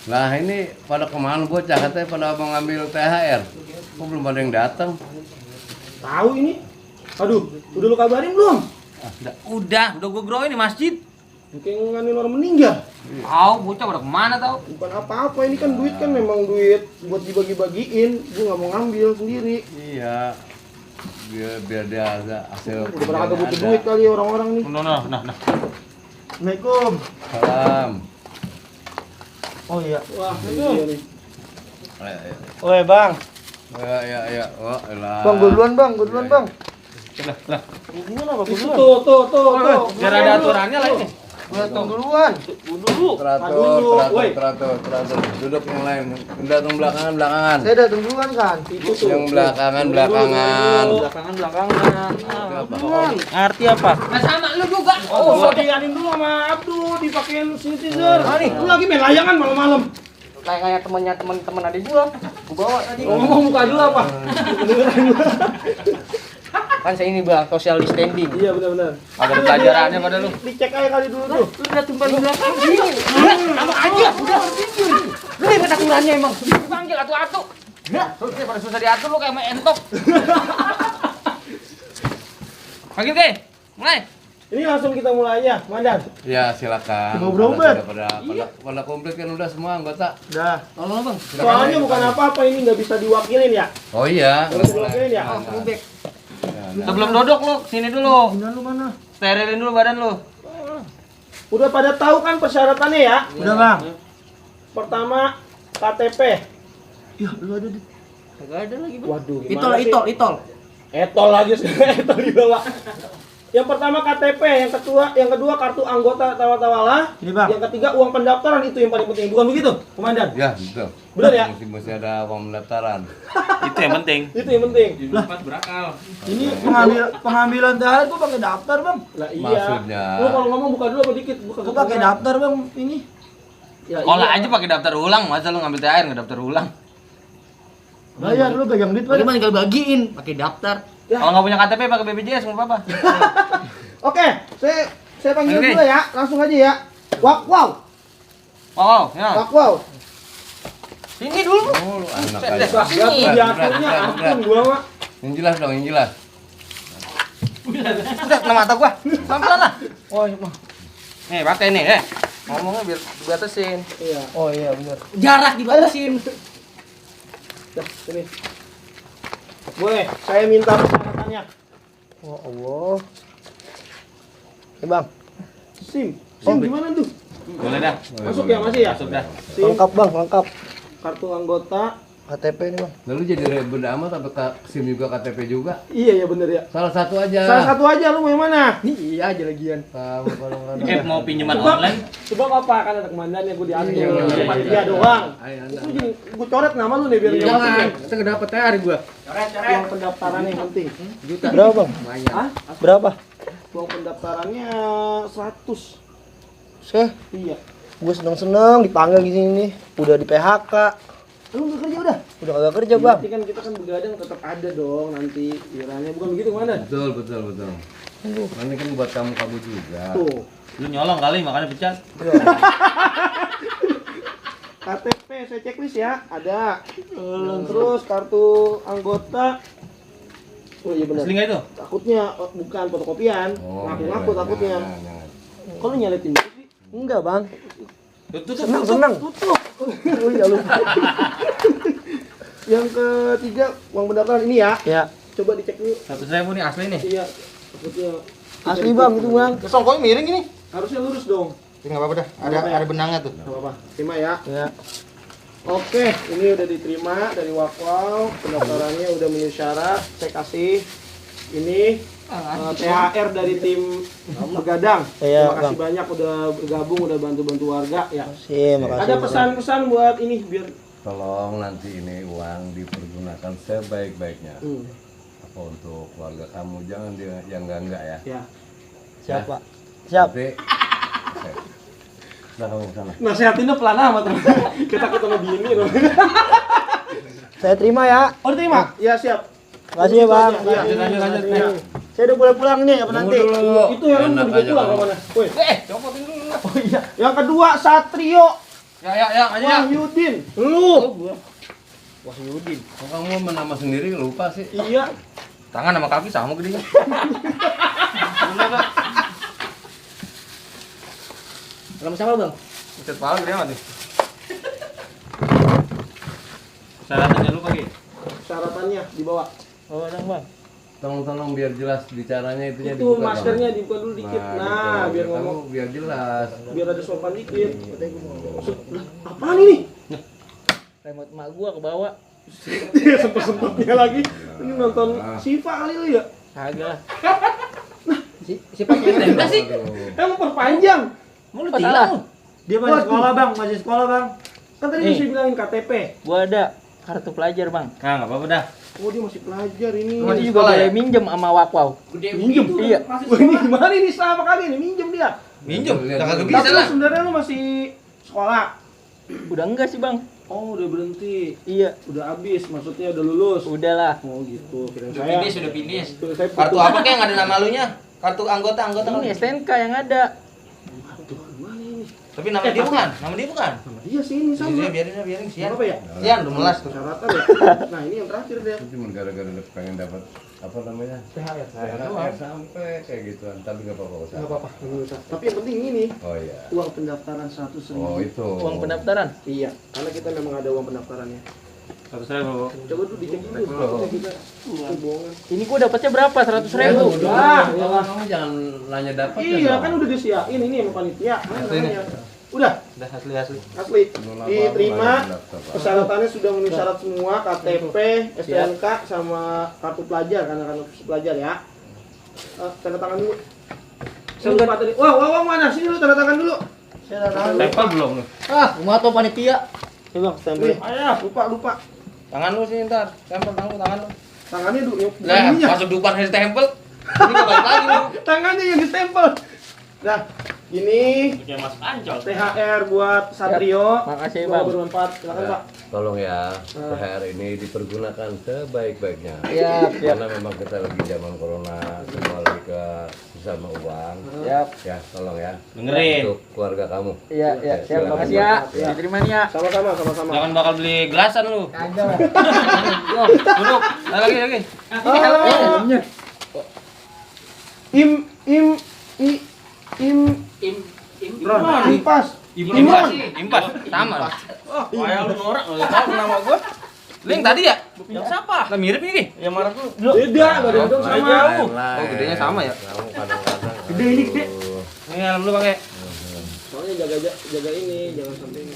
Nah ini pada kemana bocah katanya pada mau ngambil THR. Kok belum ada yang datang? Tahu ini? Aduh, udah lu kabarin belum? Udah gue groin di masjid. Mungkin nganin orang meninggal. Tahu bocah udah kemana tahu? Bukan apa-apa, ini kan duit kan memang duit buat dibagi-bagiin. Gue nggak mau ngambil sendiri. Iya. Biar dia ada hasil. Udah pernah kagak butuh duit kali orang-orang nih. Nah. Assalamualaikum. Salam. Oh iya. Wah, iya nih. Ayo. Oi bang. Ya. Oh, elah. Bang, gue duluan bang. Lah. Gimana bang? Tuh. Biar ada aturannya lah ini. Gue duluan. Dulu. Teratur. Duduk yang lain. Datang belakangan. Saya datang duluan kan. Itu tuh. Yang belakangan. Ngerti apa? Nah sama lu juga. Oh, dianin dulu sama Abdul dipakein sanitizer. Lu lagi main layangan malam-malam. Kayak temen adik gua. Gua bawa tadi. Ngomong muka dulu apa? Kan saya ini bang, social distancing. Iya benar. Agak ada pelajarannya pada lu. Dicek aja kali dulu tuh. Lu udah tumpah di belakang. Sama aja, udah berpikir. Lu hebat aturannya emang. Dipanggil atu-atu. Ya, lu pada susah diatur lu kayak main entok. Panggil ke? Mulai. Ini langsung kita mulai aja, Mandan. Ya silakan. Mau berobat? Pada komplit kan udah semua anggota. Udah. Tolong bang. Soalnya bukan apa-apa ini nggak bisa diwakilin ya. Oh iya. Nggak bisa diwakilin ya. Rubek. Sebelum duduk lu, sini dulu. Mandan lu mana? Sterilin dulu badan lu. Udah pada tahu kan persyaratannya ya? Udah bang. Pertama KTP. Ya, lu ada di. Kagak ada lagi bang. Waduh. gimana sih? Itol. Etol lagi etol dibawa. Yang pertama KTP, yang kedua kartu anggota tawa-tawalah. Ini bang. Yang ketiga uang pendaftaran itu yang paling penting. Bukan begitu, Komandan? Ya betul. Benar ya? Mesti ada uang pendaftaran. Itu yang penting. Itu yang penting. Lah, berakal. Ini pengambilan THR gua pakai daftar, Bang. Lah iya. Maksudnya. Lu kalau ngomong buka dulu apa dikit? Buka Gua pakai daftar, Bang, ini. Ya, Sekolah iya. aja pakai daftar ulang, masa lu ngambil THR nggak daftar ulang? Bayar lu pegang duit, Bang. Bagaimana tinggal bagiin pakai daftar. Ya. Kalau nggak punya KTP pakai BPJS nggak apa-apa. Oke, saya panggil Oke. dulu ya. Langsung aja ya. Wow. Wow, ya. Wow. Sini dulu. Oh, lu anak Set, aja. set. Wah, Sini. diaturnya ampun gua mah. Yang jelas dong, yang jelas. Udah kena mata gua. Pelan-pelan lah. Oh, iya, Bang. Nih, pakai nih, ngomongnya biar dibatasin. Iya. Oh iya, benar. Jarak dibatasin. Dah, sini. Boleh, saya minta persyaratannya. Oh Allah. Bang. SIM Oh, gimana tuh? Boleh dah. Masuk ya, masih ya? Masuk dah. SIM, Lengkap, Bang, lengkap. kartu anggota. KTP ini, Bang. Lalu jadi ribet amat sampai SIM juga KTP juga. Iya ya bener ya. Salah satu aja. Salah satu aja, lu mau yang mana? Iya aja lagian. Kamu kadang-kadang. Mau pinjaman Sebab- online? Sebab apa? Kan ada komandan yang gue diatur. Iya, Cuma iya. dia doang. Ayo, anda. Itu jadi gue coret nama lu nih biar dia masuk ya. Kita dapat THR gua. Uang pendaftaran yang penting. Berapa, Bang? Hah? Berapa? Uang pendaftarannya 100. Iya. Gue seneng-seneng dipanggil di sini. Udah di PHK. Lu nggak kerja udah? Udah kagak kerja, Bang. Berarti kan kita kan begadang tetap ada dong nanti kiranya bukan begitu komandan? Betul. Nanti kan buat kamu juga. Tuh. Lu nyolong kali makanya pecat. KTP saya checklist ya, ada. Terus kartu anggota. Oh iya benar. Asli nggak itu? Takutnya bukan fotokopian. Ngaku-ngaku takutnya. Jangan. Kok lu nyaletin gitu sih? Enggak, Bang. Tutup. Seneng. Tutup. Oh iya lu. Yang ketiga uang pendaftaran ini ya. Ya. Coba dicek dulu. 100.000 nih asli nih. Iya. Takutnya Asli, Bang, itu, Bang. Songkonya miring ini. harusnya lurus dong. Enggak apa-apa dah. Ada benangnya tuh. Enggak apa-apa. Terima ya. Ya. Oke, ini udah diterima dari Wakwau. Pendaftarannya udah memenuhi syarat. Saya kasih ini THR dari tim Begadang. Iya, Terima kasih Bang. banyak udah bergabung, udah bantu-bantu warga ya. Makasih. Ada pesan-pesan buat ini biar Tolong nanti ini uang dipergunakan sebaik-baiknya. hmm, Apa untuk keluarga kamu, jangan yang enggak ya. ya. Siap, Pak. Siap. Nanti, Nah, kamu ke sana. Nasihatinnya pelan amat. Kita ketemu bini loh. Saya terima ya. Oh, terima? Ya, siap. Makasih ya, Bang. Iya. Lanjut. Iya. Saya udah boleh pulang nih, apa nanti? Tunggu dulu. Itu yang Enak mau aja pulang kamu. ke mana? Woi. Copotin dulu. Oh iya. Yang kedua Satrio. Ya, aja. Wahyudin. Lu. Wahyudin. Kok kamu nama sendiri lupa sih? Iya. Tangan sama kaki sama gedenya. Nama siapa bang? Buset pala gede amat nih. Syaratnya lu pagi. Syaratannya dibawa. Oh, ada bang. Tolong biar jelas bicaranya itunya Itu maskernya dibuka dulu dikit. Nah, biar kamu ngomong, biar jelas. biar ada sopan dikit. Lah, apaan ini? Remote emak gua ke bawah. Dia sempet-sempetnya lagi. Ini nonton Siva kali lu ya? Kagak. Si Pak Tembak sih. Emang perpanjang. Mau lu salah. Dia masih sekolah bang, masih sekolah bang. Kan tadi Nih. mesti bilangin KTP. Gua ada kartu pelajar, Bang. Nah nggak apa-apa dah. Oh, dia masih pelajar ini. Ini juga boleh minjem sama Wakwau. Minjem? Iya. Wah, ini gimana ini sama kali ini minjem dia? Minjem. Lihat Kagak dulu. bisa Tapi lu lah. sebenarnya lu masih sekolah. Udah enggak sih, Bang? Oh, udah berhenti. Iya. Udah habis, maksudnya udah lulus. Udah lah. Oh, gitu. Kirain Udah saya. finish. Kirain saya Kartu putus. apa kayak yang ada nama lunya? Kartu anggota Ini STNK yang ada. Aduh, gimana ini? Tapi nama dia bukan, nama dia bukan. Sama dia sih ini sama. Iya, biarin Sian. Apa ya? Sian udah melas tuh. Persyaratan ya. Nah, ini yang terakhir deh. Itu cuma gara-gara pengen dapat apa namanya? THR. THR sampai kayak gituan, tapi nggak apa-apa usah. Enggak apa-apa, nggak usah. Tapi yang penting ini, Oh iya. uang pendaftaran 100.000. Oh itu. Uang pendaftaran. Iya, karena kita memang ada uang pendaftarannya. 100.000. Coba dulu dicek dulu. Cek dulu. Kita bohongan. Ini gua dapatnya berapa? 100.000. Ah, Kamu jangan nanya dapat ya. iya kan udah disiapin ini sama panitia. Mana namanya? Udah, Udah asli. asli. Diterima. Persyaratannya sudah memenuhi syarat semua, KTP, STNK, sama kartu pelajar, karena kartu pelajar ya. Tanda tangan dulu. Sini Pak tadi. Wah, mana? Sini dulu tanda tangan dulu. Tempel belum nih? Ah, mau atau panitia? Coba stempel. Lupa. Tangan lu sih ntar, stempel tangan lu. Tangannya dulu. Lah, Ininya. masuk depan dari stempel. Ini gak balik lagi lu. Tangannya yang distempel. Nah, ini Kayak Mas Ancol. THR buat Satrio. Makasih, Semoga Bang. bermanfaat. Silakan, Pak. Tolong ya, THR ini dipergunakan sebaik-baiknya. Siap. Karena memang kita lagi zaman corona, semua lagi ke bersama uang. Siap. Ya, tolong ya. Dengerin. Untuk keluarga kamu. Iya, iya. Siap. Silakan. Makasih ya. Ya. Diterima nih ya. Sama-sama. Jangan bakal beli gelasan lu. Kagak lah. Duduk. Lagi. Helmnya. Impas. Impas. Sama. Kayak lu norak lu tahu nama gua. Link tadi ya? Yang siapa? Lah mirip nih. Yang marah tuh. Beda, badan dong sama. Jauh. Oh, gedenya sama ya? Kamu kadang-kadang. Gede ini, gede. Ini helm lu pakai. Soalnya jaga ini, jangan sampai ini.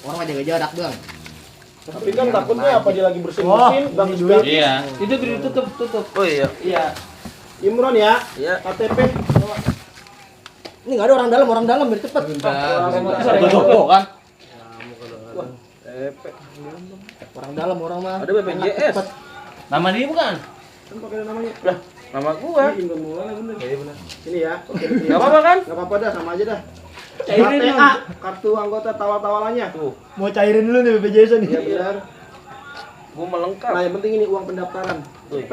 Orang mah jaga jarak bang. Tapi kan takutnya apa dia lagi bersin-bersin, bang juga. Iya. Itu tutup. Oh iya. Iya. Imron ya. Iya. KTP. Ini nggak ada orang dalam biar cepet. Bentar. Toko kan. Orang dalam orang mah. Ada BPJS. Nama dia bukan? Kan pakai namanya. Nama gua. Ini Imron Maulana bener. Iya benar. Ini ya. Oke. Enggak apa-apa kan? Enggak apa-apa dah, sama aja dah. Cairin KTA, kartu anggota tawar-tawalannya. Tuh. Mau cairin dulu nih BPJS nih. Iya benar. Gua melengkap. Nah, yang penting ini uang pendaftaran. P.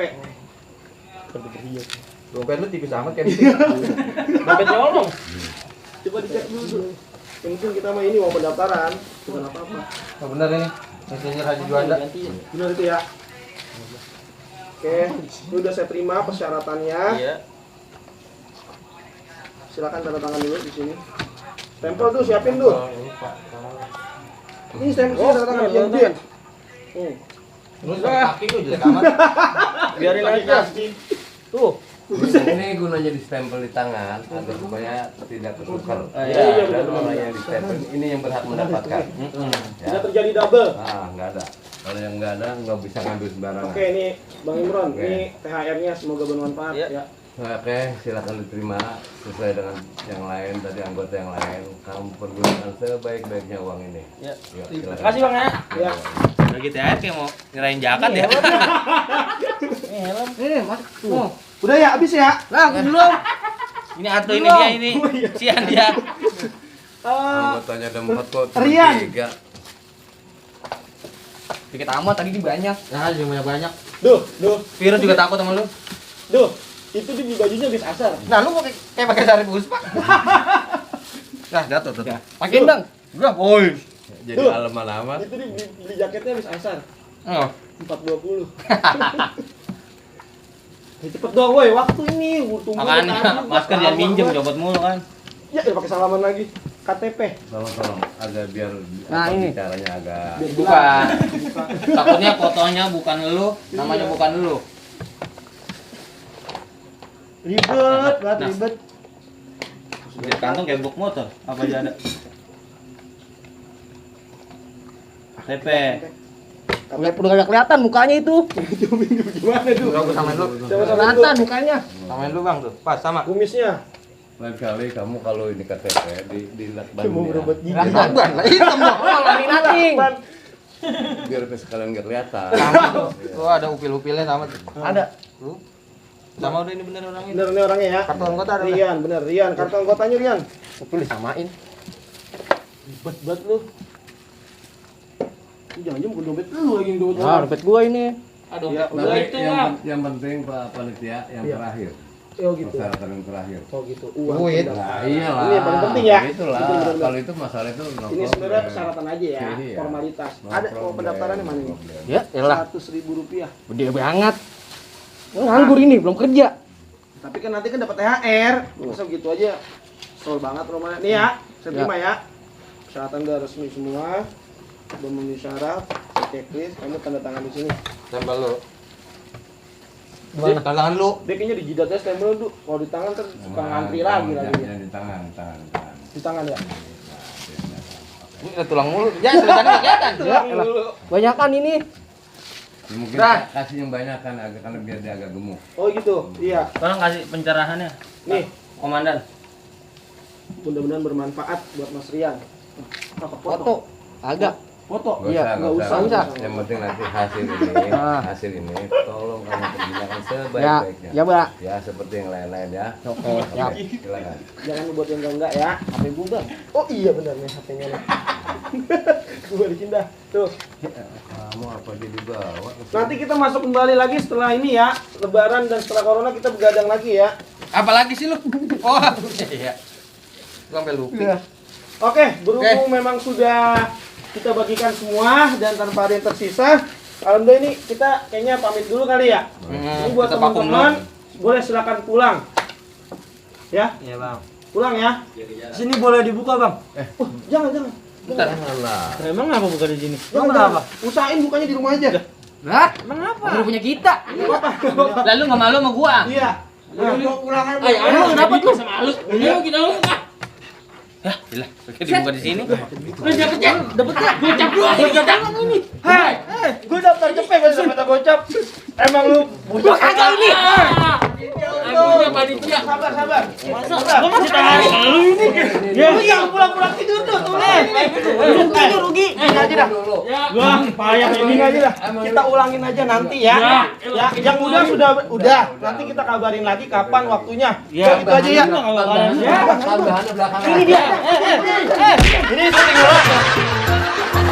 Dompet lu tipis amat kan. Dompet nyolong. Coba dicek dulu. Yang penting kita mah ini uang pendaftaran, bukan apa-apa. Oh, benar ini. Messenger Haji Juanda. Benar itu ya. Oke, ini udah saya terima persyaratannya. Iya. Silakan tanda tangan dulu di sini. Stempel tuh, siapin tuh. Ini stempel sini tanda tangan yang dia. Lu kaki lu jelek amat. Biarin aja. Tuh. Ini gunanya distempel di tangan agar supaya tidak ketukar. Iya, Dan betul. orang yang distempel ini yang berhak mendapatkan. Ya. Tidak terjadi double. Ah, nggak ada. Kalau yang nggak ada, nggak bisa ngambil sembarangan. Oke, ini Bang Imron, Oke. ini THR-nya semoga bermanfaat Iya. ya. Oke, silakan diterima sesuai dengan yang lain tadi anggota yang lain. Kamu pergunakan sebaik-baiknya uang ini. Ya. Yuk, silakan. Makasih Bang ya. Ya. Lagi THR kayak mau ngerain jakat ya. Mas. Oh. Udah ya, habis ya. Lah, aku belum. Ini Arto ini dia ini. Sian dia. Anggotanya ada 4 kok, cuma Rian. 3. Dikit amat tadi ini banyak. Nah, juga banyak. Duh. Viro juga takut sama lu. Duh. Itu di bajunya habis asar. Nah, lu kayak pakai sari puspa. Nah, jatuh tuh. Pakein bang. Udah, boy. Jadi Tuh. alaman amat. Itu beli jaketnya habis asar. Oh. 4.20. Ya, cepet dong woi, waktu ini tunggu. Makanya masker jangan minjem, copot mulu kan. Ya, pakai salaman lagi. KTP. Tolong agak biar Nah, ini. caranya agak Bukan. Takutnya fotonya bukan lu, namanya bukan lu. Ribet, banget Nah. ribet. Di kantong kayak box motor, apa aja ada. TP. Udah gak kelihatan mukanya itu. Gimana tuh? Gua samain lu. Coba sama Kelihatan mukanya. Samain lu Bang tuh. Pas sama. kumisnya. lain kali kamu kalau ini KTP di lakban Cuma ya, berobat gigi. Ban lah hitam dong. Laminating. biar sekalian nggak kelihatan. Tuh ada upil-upilnya sama tuh. Ada. Tuh. Sama udah ini bener orangnya. Bener nih orangnya ya. Kartu anggota ada. Rian, bener Rian. Kartu anggotanya Rian. Betul disamain. Ribet banget lu. Jangan-jangan bukan dompet lu lagi yang dompet. Nah, dompet gua ini. Aduh, Ya, udah Tapi itu yang, lah. yang penting Pak Panitia yang Iya. terakhir. Oh gitu. Persyaratan yang terakhir. Oh gitu. Uang. Duit. pendaftaran. Nah, iyalah. Ini yang paling penting ya. Itulah. Itu bener-bener. Kalau itu masalah itu no Ini sebenarnya problem. persyaratan aja ya, Iya. formalitas. No Ada problem, pendaftarannya mana no nih? problem. Ya, elah. Rp100.000. Gede banget. Nganggur ini, belum kerja. Tapi kan nanti kan dapat THR. Masa begitu aja. Sol banget rumahnya. Nih ya, saya terima ya. Persyaratan udah resmi semua. Udah memenuhi syarat, checklist, kamu tanda tangan di sini. Stempel lu. Gimana? Tangan lu. Dia kayaknya di jidatnya stempel dulu. Kalau di tangan kan suka ngantri lagi lagi. Yang di tangan. Di tangan ya. Ini ada tulang mulu. Ya, tulisannya kelihatan. Ya, elah. Banyakan ini. Ya, mungkin Dah. kasih yang banyak kan agak karena biar dia agak gemuk. Oh gitu. Iya. Tolong kasih pencerahannya. Nih, Komandan. mudah-mudahan bermanfaat buat Mas Rian. Apa Foto. Agak. Foto. Nggak Iya, usah, nggak usah. Yang penting nanti hasil ini tolong kamu pergunakan Ya, sebaik-baiknya. ya, Mbak. Ya, seperti yang lain-lain ya. Oke, siap. Silakan. Jangan buat yang enggak ya. HP gua bang. Oh iya benar nih HP-nya nih. Gua balikin dah. Tuh. Kamu apa aja dibawa? Nanti kita masuk kembali lagi setelah ini ya. Lebaran dan setelah corona kita begadang lagi ya. Apalagi sih lu? Oh, iya. Gua sampai lupa. Oke, berhubung memang sudah kita bagikan semua dan tanpa ada yang tersisa. Alhamdulillah ini kita kayaknya pamit dulu kali ya. Ini buat kita vakum teman-teman boleh silakan pulang. Ya, Iya, Bang. pulang ya. Sini boleh dibuka, Bang. Jangan. Bentar. Janganlah. Emang apa buka di sini? Jangan, Kenapa? Usahain bukanya di rumah aja. Lah, Emang apa? udah punya kita. Apa? Lalu nggak malu sama gua? Iya. Nah, pulang aja. Ayo, kenapa tuh? Sama lu. Ayo kita lu. Hah, gila. Pakai dibuka di sini. Lu dapat ya? Dapat ya? Gocap dulu. Gocap ini. Hei, gue daftar cepet gak dapet gocap. Emang lu Gua kagak ini. Aku panitia. sabar. Gua masih tahan lu ini. Ya, jangan pulang tidur tuh, tuh. Tidur rugi. Ini aja dah. Gua payah Ini aja dah. Kita ulangin aja nanti ya. Ya, yang udah udah. Nanti kita kabarin lagi kapan waktunya. Ya, Itu aja ya. Ya. Tambahannya belakangan. Ini dia. Ini syuting bola.